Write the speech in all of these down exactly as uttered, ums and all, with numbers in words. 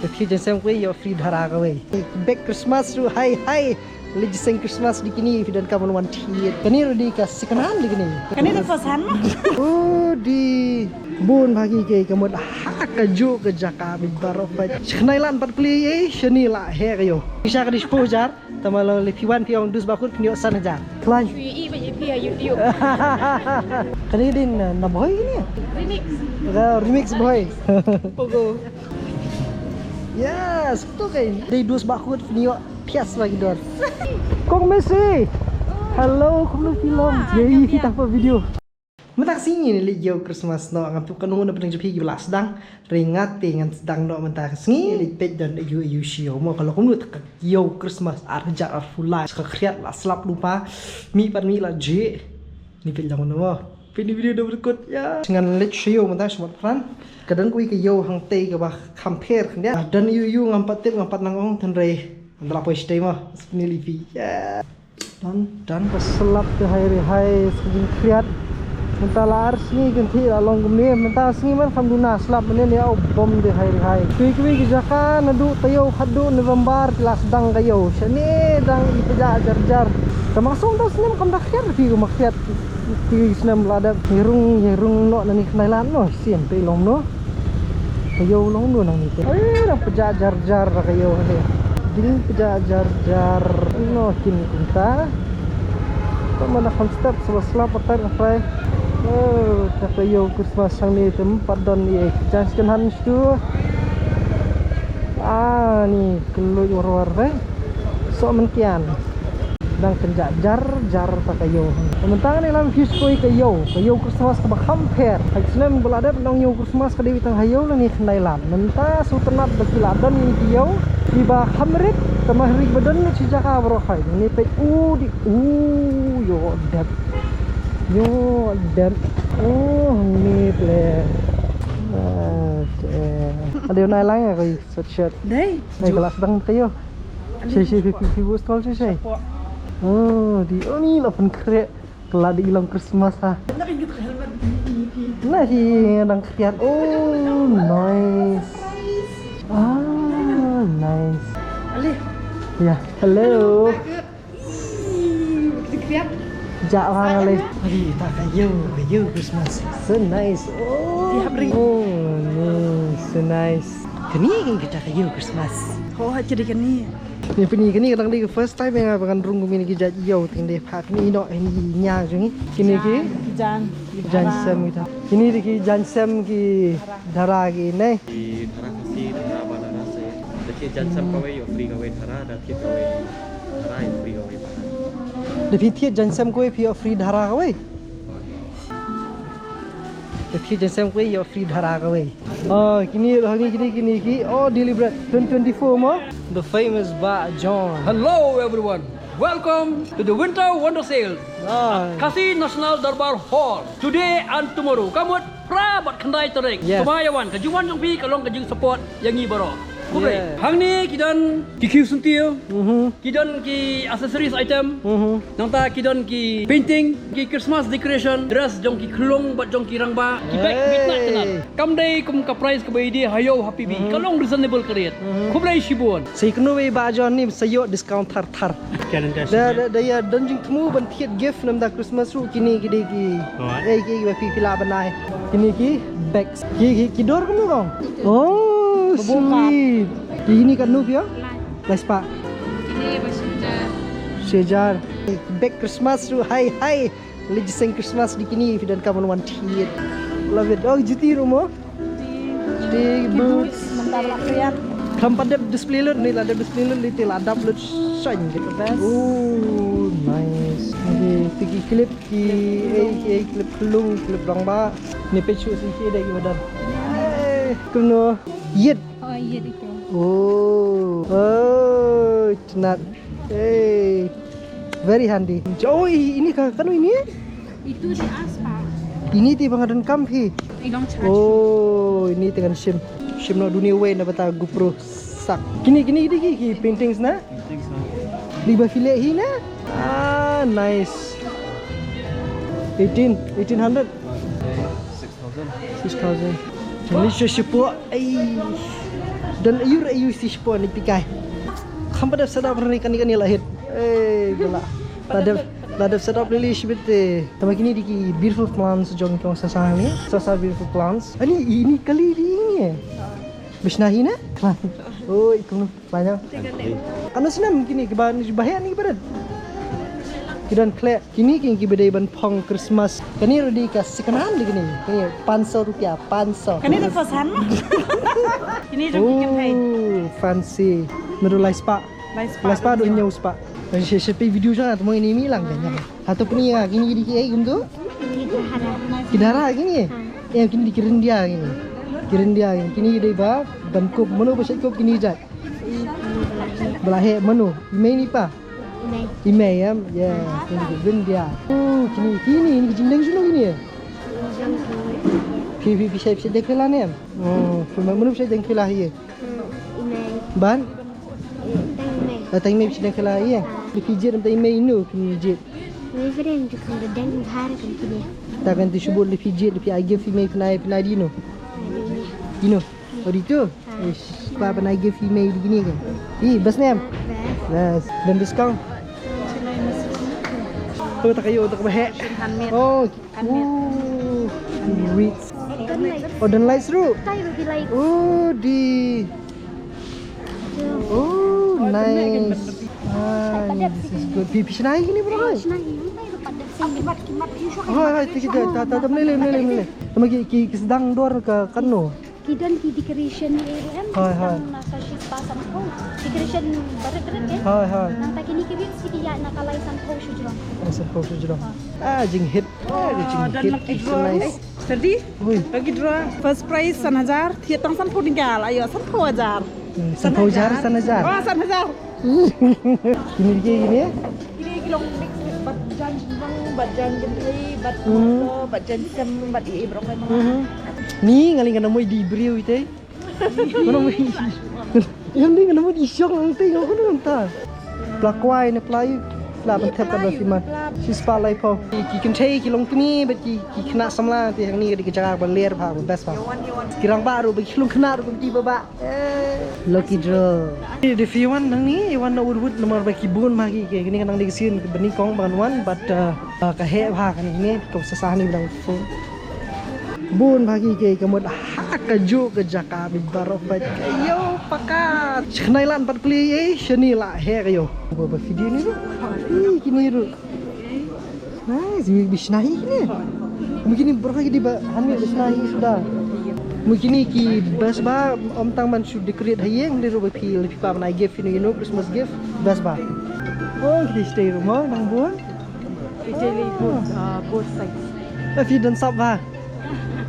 Phi jingïaseng kawei ïoh free dhara kawei. Bek Christmas ruh hai hai. Leit jingïaseng Christmas dei kine, phi donkam ban wan thied. Kane ruh dei ka second hand dei kine. Kane dei first hand ma. Oh, dei bun bha ki kei, ka mut ha kajuh ka jaka bad baroh pat. Shi khyndai lad pat kuli ei, shane la heh ka ïew. Pisa ka dei shiphew hajar. Tangba lada phi wan phi ong dus ba kut phin ïoh san hajar. Khlaiñ. Shu ïohi ba ïa phi ha YouTube. Kane dei na, na Bhoi kane? Remix. Ka remix Bhoi. Pogo. Yes, to kai. Dei dus ba kut phin ïoh pias ba ki dor. Kong Messi. Hello, kumno phi long? Ïa phi tang pa video. Mynta ka sngi ngi leit ïew Christmas noh, ngam tip katno na pdeng jong phi kiba la sdang. Hynrei nga te ngan sdang noh mynta ka sngi. Leit peit don aiu aiu sha ïew mo, ka long kumno ta ka ïew Christmas ar hajar arphew lai. Sa ka khriat la slap lypa. Mih pat mih la jhieh. Ngi peit lang kumno mo. Peit ïa kine video da ba kut ïa. Ngan leit sha ïew mynta sha Mawphanrang. Ka don kawei ka ïew hangtei kaba kham pher khyndiat. Don aiu aiu ngam pat tip, ngam pat nang ong, hynrei ynda la poi shatei mo. Sngewbha ïa phi. Ïa. Don, don ka slap te hai re hai, sa ka jingkhriat. Mynta la ar sngi kynthih la long kumne, mynta sngi man kham duna slap mynne ne, au bom te hai re hai. Kiwei kiwei ki jaka naduh taïew khatduh November te la sdang ka ïew. Shane dang i pjah jar jar. Tangba ka song da snem kam da khriat, phi, kam da khriat. Phi snem la dep ïa rung, ïa rung noh nangne khyndai lad noh, sien te long noh. Ka ïew long noh nangne te. Ai, dang pjah jar jar ka ïew hangne. Dang pjah jar jar. Noh kin kumta. Tang ba na kham step saba slap atat nga trai. Oh, ta ka ïew Christmas hangne te ym pat don ei. Jan second hand shuh. Ah, ni kylluid war war re. Sok mynkian. Dang pynjah jar jar ta ka ïew. Mynta ngi la phi sngewthuh ka ïew, ka ïew Christmas kaba kham pher. Ha ki snem ba la dep nang ïew Christmas ka dei tang ha ïew lane khyndai lad. Mynta sngewtynnat ba ki la don ïa ki ïew kiba kham rit, tangba hynrei ba don ïa shi jaka baroh hai. Ngi peit u di u ïoh dep. Ïoh dep. Oh, ni ple. Ah, te. Ada nai lang ya ko sweatshirt. Dei. Dei kelas dang kayo. Shi shi fi fi fi bus tol shi shi. Oh, di oh ni la pun kre. Kelad di ilang Christmas ha. Nah, hi dang kiat. Oh, nice. Ah, nice. Alih. Ya, hello. Ih, kita kiat. Ja wang alih. Ari ta kayo, kayo Christmas. So nice. Oh, oh, ni, so nice. Kani kita kayo Christmas. Oh, jadi kani. Ni pini kini kadang di first time yang abang rung kumi ni ki jat ïew ting de phak ni no ini nya jung kini ki jan jan sem kita. Kini di ki jan sem ki dara ki ne. Ki dara Khasi, dara Banaras. Da ki jan sem kawei ïoh free kawei dara, da ki kawei dara ïoh free kawei dara. Da ki thied jan sem kawei phi ïoh free dara kawei. Te phi jan sem kawei ïoh free dara kawei. Oh, kini ruh kini kini kini ki. Oh, deliberate twenty twenty-four mo. The famous Bah John. Hello everyone. Welcome to the Winter Wonder Sales. Ah. Khasi National Darbar Hall. Today and tomorrow. Ka mut phra bad khyndai tarik. Yes. Sngewbha ïa wan, ka jingwan jong phi ka long ka jingsupport ïa ngi baroh. Khublei. Yeah. Hangne ki don ki khiew syntiew. Mhm. Ki don ki accessories item. Mhm. Nangta ki don ki painting, ki Christmas decoration, dress jong ki khyllung bad jong ki rangbah, ki bag, ki tnat tnat. Hey. Kam dei kum ka price kaba ïadei ha ïew ha P B. Mhm. Ka long reasonable ka rate. Mhm. Khublei shibun. Sa ïakynduh wei Bah John ni sa ïoh discount thar thar. Karen Cash. Da da da ïa don jingthmu ban thied gift namar da Christmas ruh kini ki dei ki. Oh, eh. Ei ki ba phi phi lah ban ai. Kini ki bags. Ki ki ki dor kumno kong? Oh, sweet. Kini katno phi ïoh? Lai spah. Kine ba shi hajar. Shi hajar. Bag Christmas ruh hai hai. Leit jingïaseng Christmas dei kine, phi donkam ban wan thied. Love it. Oh, juti ruh mo. Juti, boots. Mynta la khriat. Khlem pat dep display lut, ni la dep display lut, lei te la dap lut shaiñ. The best. Oh, nice. Ni te ki clip ki, eh, ki, eh, clip khyllung, clip rangbah. Ni peit shuh shisha dei ki ba don. Eh, kumno? Ïit. Oh, ïit ito. Oh. Oh, tnat. Hey. Very handy. Oh, i-, ini ka, kano ini? Itu di aspal. Ini te ba nga donkam phi. I don't charge. Oh, ini te ngan shim. Shim noh duni wei na bata GoPro sak. Kini, kini, kini ki, ki paintings na? Paintings na. Di ba phi leh hi na? Ah, nice. Eighteen, eighteen hundred. Six thousand. Six thousand. Ini shu shu po. Ai. Don ayu ayu si shpo ni pikai. Kham pat dep set up ni kani kani la hit. Eh, gula. La dep, la dep set up lili shibit te. Tama kini dei ki beautiful plants jong ki ong Sasa ni. Sasa beautiful plants. Ani ini kali di ini. Bishna hina? Oi, kum. Banyak. Ano snem kini kiba ni bahaya ni kiba. Ki don khleh. Kini kini kiba dei ban phong Christmas. Kani ruh dei ka second hand dei kini. Kini pansau rupiah, pansau. Kani dei first hand ma? Kini dei kini thai. Oh, fancy. Meru lai spah. Lai spah. Lai spah dei nyau spah. Shi shi pi video jang atmo ini mi lang kan. Hato puni ya kini dei ki ai gum tu? Ki dara kini. Ya kini dei ki rindia kini. Ki rindia kini. Kini dei ba ban kup mano ba shai kup kini jat. Bala he mano. Imei ni pa. Imei. Imei em. Ya. Kini ki rindia. Oh, kini kini ni jingdeng juno kini. Pi pi pi shai pi shai deng kela ni em. Oh, pi ma mano pi shai deng kela hi. Imei. Ban? Tang imei. Ah, tang imei pi shai deng kela hi. Di pi jit tang imei inu kini jit. Reverend tu kan deng har kan kini. Ta kan tu shubut di pi jit di pi ai gift imei pi nai pi nai dino. Dino. Oh, di tu. Ish, pa pernah gift email begini kan? Ih, best ni em? Best. Best. Dan diskaun? Oh, tak kayu, tak bahek. Oh, oh, wait. Oh, dan light seru. Oh, di. Oh, nice. Ah, this is good. Pi, pi, shnai gini, bro. Hai, hai, tiki, ta, ta, ta, mele, mele, mele. Sama ki, ki, ki sedang dor ka kano. Ki don ki decoration ni em. Hai, hai. Nang na sa shi spah sanphew. Decoration barit barit em. Hai, hai. Nang ta kini ki rit si ki ya na ka lai sanphew shu jrong. Lai sanphew shu jrong. Ah, jing hit. Ah, jing hit. It's so nice. Serdi? Ui. Lucky draw. First prize san hajar. Thied tang sanphew tyngka la ïoh sanphew hajar. Hmm, sanphew hajar, san hajar. Oh, san hajar. Kini ki, kini? Kini ki long mix with bad jan jingbang, bad jan kynthei, bad mawlo, bad jan sem, bad i brok. Ni ngali ngana moi di briew ite. Ngana moi. Yang ni ngana moi di shong ang te ngau kono ta. Pla kwai ne pla yu. Pla ban thep ka ba siman. Shi spah laiphew. Ki kynthei ki long kmie bad ki, ki khynnah samla te hangne ka dei ka jaka ba ler bha ba best bha. Ki rangbah ruh ba ki long khynnah ruh ba ki ba ba. Eh, lucky draw. Dei phi wan nangne, i wan na Woodwood namar ba ki bun ma ki, kine ka nang dei ka sien ba nyngkong ba ngan wan, but, uh, uh, ka heh bha kane, kane ka sah sah ne ba dang full. Bun bha ki, ka mut ha kajuh ka jaka ba baroh pat ka ïoh pakat. Shaknai lan pat kli ei, shane la heh ka ïoh. Ba, ba video ni ruh. Ih, kine ruh. Nice, wi bishna hi kine. Mo kine bro ki dei ba, hani bishna hi suda. Mo kine ki best ba, ym tang ban shu decorate ha ïing, dei ruh ba phi, phi kwah ban ai gift, you know, you know, Christmas gift, best ba. Oh, kine stay room, oh, nang bun. Actually, both, uh, both sides. Eh, phi don sap ba.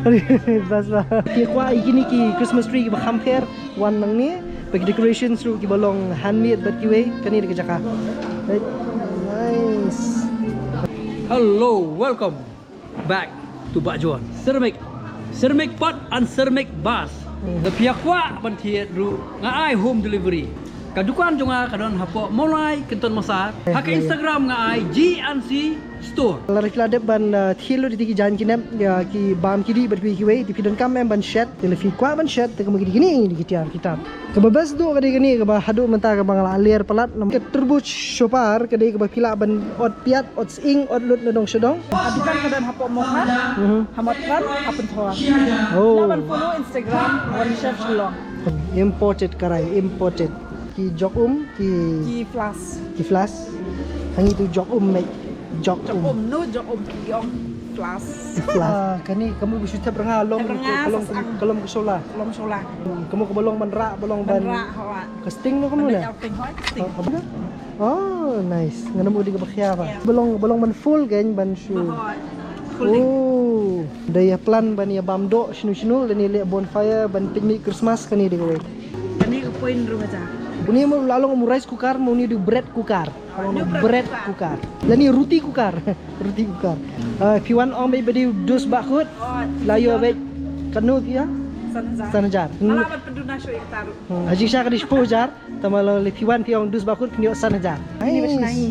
Best ba. Ki kwah ïa kine ki Christmas tree kiba kham pher. Wan nangne, ba ki decorations ruh kiba long handmade bad kiwei, kane dei ka jaka. Right. Nice. Hello, welcome back to Bah Juan. Ceramic. Ceramic pot and ceramic vase. Hmm. Lada phi kwah ban thied ruh nga ai home delivery. Ka dukan jong nga ka don hapoh Mawlai, Kynton Massar. Eh, ha ka Instagram nga ai G and C Store. Lada ki la dep ban, uh, thied lut ïa ki jaiñ ki nep, ïa ki bam ki dih bad kiwei kiwei, te phi donkam em ban shet, te lada phi kwah ban shet, te kumne ki dei kine, ki dei ki tiar ki tap. Kaba best duh ka dei kane, kaba haduh mynta kaba nga la ler palat, namar ka turbo shopper ka dei kaba phi lah ban ot piat, ot sying, ot lut na dong sha dong. Ka dukan ka don hapoh Mawkhar, mhm, ha Mawthadraishan, ha Pynthor. Oh. Phi lah ban follow Instagram One Chef Shillong. Imported karai, imported. Ki jok um, ki, ki flask. Ki flask. Hangne tu jok um, mate. Jok um. Jok um, no jok um, ki ong flask. Flask. Ah, kane ka mut ba shu thep ranga long, ka long, ka long ka sola. Ka long sola. Hmm, ka mut kaba long ban rah, ba long ban rah, hawa. Ka sting no ka mut na? Ka sting, hawa, ka sting. Oh, nice. Nga na mut dei kaba khia ba. Ba long, ba long ban full kan ban shu. Hawa. Full. Oh. Da ïa plan ban ïa bam doh shinu shinu, lane leh bonfire ban picnic Christmas kane dei kawei. Kane ka point ruh hajar. Une mo la long mo rice cooker, mo une dei bread cooker. Bread cooker. Lane roti cooker. Roti cooker. Ah, phi wan ong ba dei dus ba khut. La ïoh ba kano ïa? San hajar. San hajar. Ala ban pynduh na shu ïa ka taruh. Hmm, ha jingshisha ka dei shiphew hajar. Tangba lada phi wan phi ong dus ba khut phin ïoh san hajar. Ini ba shna hi.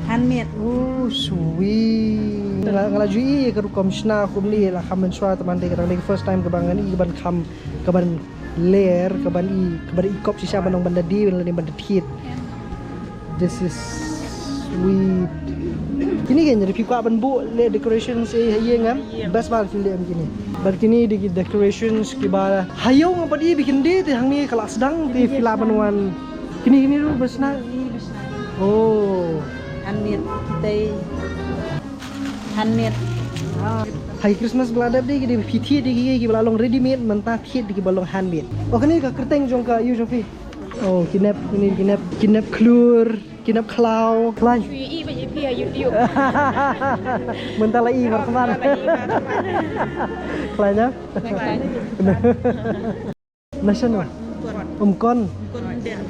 Handmade. Oh, sweet. Nga la, nga la ju i ka rukom shna kumne la kham mynshuwa tangba dei ka dang dei ka first time kaba ngan i kaban kham kaban Ler ka ban i, ka ban i kop shisha ban ong ban da die lane ban da thied. This is sweet. Kine ke nyari phi kwah ban buh le decorations e ha ïing em. Best ba phi le em kine. Bad kine dei ki decorations kiba ha ïew nga pat i ba kin die te hangne ka la sdang te phi lah ban wan. Kine kine ruh ba shna. Oh. Handmade. Tei. Handmade. Hai Christmas ba la dep dei ki dei phi thied dei ki kiba la long ready made, mynta thied dei kiba long handmade. Oh kane ka kyrteng jong ka ïew jong phi. Oh ki nep, kine ki nep, ki nep khlur, ki nep khlaw. Khlaiñ. Shu ïohi ba ïohi ha YouTube. Mynta la i mar kman. Khlaiñ ah. Khlaiñ. National. Umkon.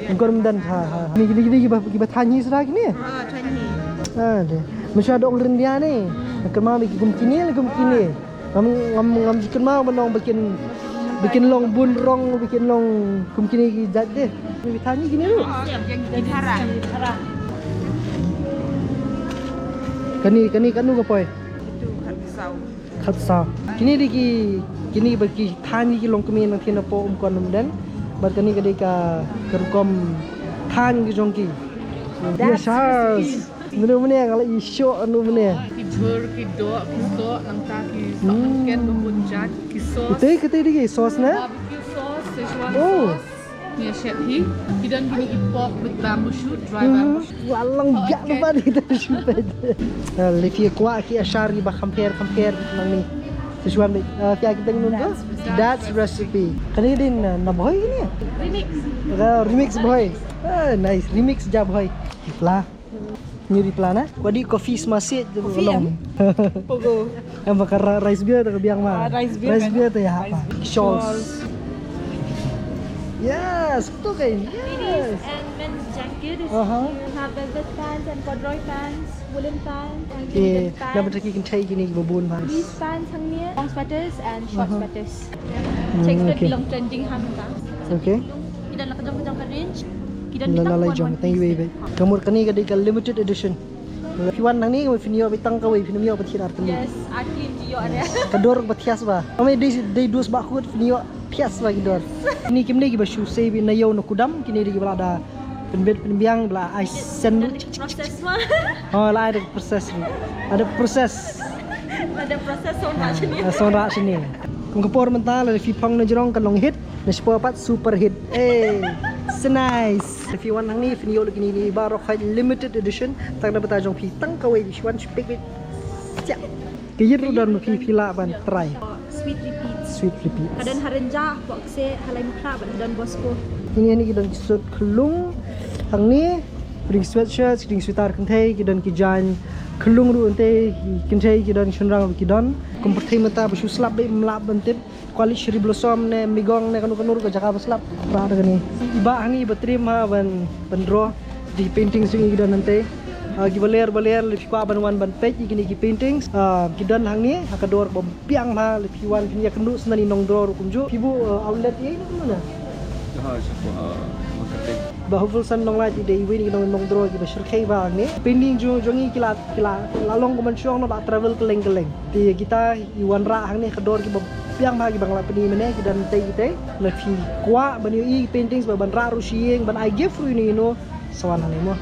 Umkon Umden. Ha ha. Ni ni ni kiba kiba thaiñ hi sdang kine. Ah, thaiñ hi. Ah, de. Mynshwa dong ryndia ne. Kynmaw ba ki kum kine le kum kine. Ngam ngam ngam kynmaw ba nong ba kin ba kin long bun rong ba kin long kum kine ki jait de. Ba thaiñ hi kine ruh. Kani kani kanu ka poi. Itu khat saw. Khatsaw. Kine dei ki, kine ba ki thaiñ ki long kmie nangtei napoh Umkon Umden. Bad kane ka dei ka, ka rukom thaiñ ki jong ki. Yes, sir. Mano mano nga la i shoh ano mano. Ki jhur, ki doh, ki soh, nangta ki soh, hmm, ken ba bun jait, ki sauce. Ite kite dei ki sauce na? Barbecue sauce, Szechuan sauce. Oh. Ïa shet hi, ki don kine ki pork with bamboo shoot, dry bamboo shoot. La long biang ba ni ta shu peit. Lei phi kwah ki ashar kiba kham pher kham pher nang ni. Szechuan beit. Phi ïa ki teng nun ko? Dad's recipe. Kane dei na Bhoi kine? Remix. Remix Bhoi. Ah, nice. Remix ja Bhoi. Ki pla. Nyuri plan eh. Wadi coffee smasik tu. Coffee long. Pogo. Em bakar rice beer tu biang ma. Ah, rice beer. Rice beer tu ya apa? Shawls. Yes, tu kan. Yes. Ladies and men's jacket is here. We have velvet pants and corduroy pants, woolen pants and linen pants. Nama taki kan take ini babun pants. These pants hangne, long sweaters and short sweaters. Checks that belong trending hang ta. Okay. Ki don la ka jong ka jong ka range. Ki don la la jong. Thank you baby. Ka mut kane ka dei ka limited edition. Phi wan hangne phin ïoh beit tang kawei, phin ym ïoh ba thied ar tylli. Yes, aki ji ïoh ne. Ka dor ba thias ba. Ame dei dei dus ba khut phin ïoh thias ba ki dor. Ni kim dei kiba shu sei beit na ïew na kudam, kine dei kiba la da pynbit pynbiang ba la ai sandwich. Process ma. Oh, la ai da process ni. Ada process. Ada process song rak sini. Song rak sini. Kum ka por mynta la phi phong na jrong kan long hit, na shipor pat super hit. Eh, so nice. Phi wan hangne phin ïoh lukini ni baroh khoit limited edition. Tang da bata jong phi tang kawei phi wan shipik bit. Siap. Ka ïit ruh don ma phi, phi lah ban try. Sweet repeats. Sweet repeats. Ka don ha rynjah, hapoh kseh, ha lai makhlad bad ha Don Bosco. Kine ni ki don ki suit khyllung. Hangne ki don ki sweatshirt, ki don ki sweater kynthei, ki don ki jaiñ khyllung ruh kynthei, ki kynthei ki don, shynrang ruh ki don. Kum pyrthei mynta ba shu slap beit, ym lah ban tip. Kwali Cherry Blossom ne Migong ne kano kano ruh ka jaka ba slap. Ba da kane. I bah hangne i ba triem ha ban ban draw. Dei paintings jong i ki don hangtei. Ah, kiba ler ba ler, lei phi kwah ban wan ban peit ïa kine ki paintings. Ah, ki don hangne ha ka dor ba biang bha, lei phi wan phin ïakynduh sngewbha ïa i nongdraw ruh kumjuh. Phi buh, ah, outlet ïa i nongno na? Ha, sha, ah, marketing. Bah Hopefulson Nonglait i dei iwei na ki nong, nongdraw kiba shyrkhei bha hangne. Painting jong jong i ki la ki la la long kumban shong, no, la travel kylleng kylleng. Te kita i wanrah hangne ka dor kiba biang bha kiba nga la pyni mynne, ki don tei tei. Lei phi kwah ban ïohi paintings ba ban rah ruh sha ïing, ban ai gift ruh ïa ino ino, sa wan hangne mo.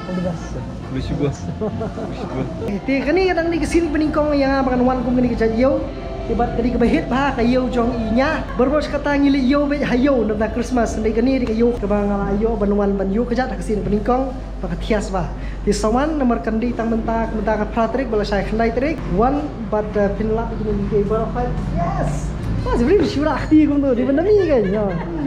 All the best. Khublei shibun. Khublei shibun. Te kane ka dang dei ka sien kaba nyngkong ïa nga ba ngan wan kum kane ka jait ïew. Te bad ka dei kaba hit bha ka ïew jong i nia. Barabor shi katta ngi leit ïew beit ha ïew na bynta Christmas. Hynrei kane dei ka ïew kaba nga la ïoh ban wan ban ïoh kjat ha ka sien kaba nyngkong. Ba ka thiah bha. Te sa wan namar kan dei tang mynta, mynta ka phra tarik ba la shai khyndai tarik. Wan bad, eh, phin lap ïa kine ki baroh pat. Yes. Bas, bri shu rah kti kumto, dei ban da mih kan.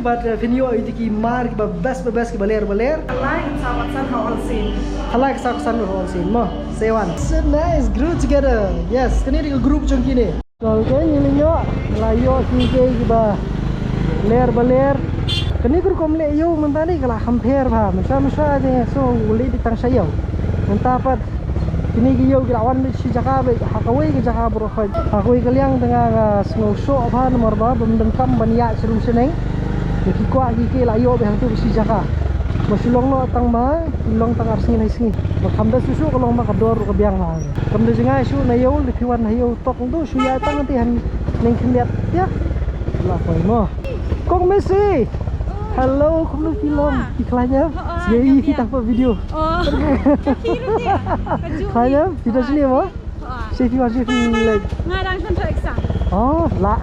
Bad, eh, phin ïoh ïa ki mar kiba best ba best kiba ler ba ler. Ka lai kan sa wat san ha All Saint. Ka lai kan sa wat san ha All Saint mo. Sa wan. So nice, grow together. Yes, kane dei ka group jong kine. Ngi la ïoh, la ïoh ki kiei kiba ler ba ler. Kane ka rukom leh ïew mynta ne ka la kham pher bha. Mynshwa mynshwa te nga sngew u leh dei tang sha ïew. Mynta pat kine ki ïew ki la wan beit shi jaka beit, ha kawei ka jaka baroh khoit. Ha kawei ka liang te nga nga sngew shoh bha namar ba bym donkam ban ïaid sha rum sha neng. Te ki kwah ki kiei la ïoh beit hangto beit shi jaka. Ba shu long noh tang ba long tang ar sngi lai sngi. Ba kham da shuh shuh ka long ba ka dor ruh ka biang bha. Kam da jngai shuh na ïew, lei phi wan na ïew tok hangto shu ïaid tang te haneng khyndiat. Ïa. La poi mo. Kong Messi. Hello, kumno phi long? Phi khlaiñ em? Ïa i phi tang video. Khlaiñ em? Phi da shane mo? Sha phi wan sha phi leh. Nga dang shon to exam. Oh, la.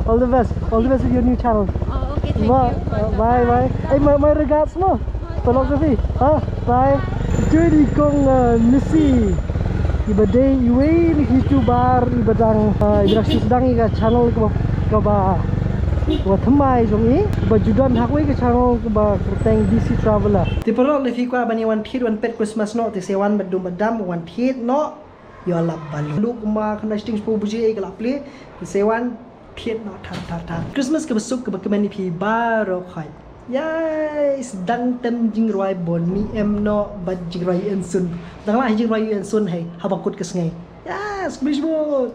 All the best. All the best with your new channel. Oh, okay, thank you. Bye bye. Hey, my, my regards mo. Tolok ka phi. Ha? Bye. Ito i dei i Kong, uh, Messi. Iba dei iwei na ki YouTuber iba dang, uh, iba dang shu sdang ïa ka channel kaba, kaba, kaba thymmai jong i. Ba ju don ha kawei ka channel kaba kyrteng D C Traveler. Te paralok, lada phi kwah ban ïa wan thied wan peit Christmas noh, te sa wan bad dum bad dam, wan thied noh. Ïa lap balu. Luk ma khyndai shiteng shiphew baje ka la plie. Te sa wan thied noh thar thar thar. Christmas kaba suk kaba kmen ïa phi baroh khoit. Ïai, sdang tem jingrwai Bonmi M noh bad jingrwai Ensun. Dang lah jingrwai Ensun hei, haba kut ka sngi. Yes, khublei shibun.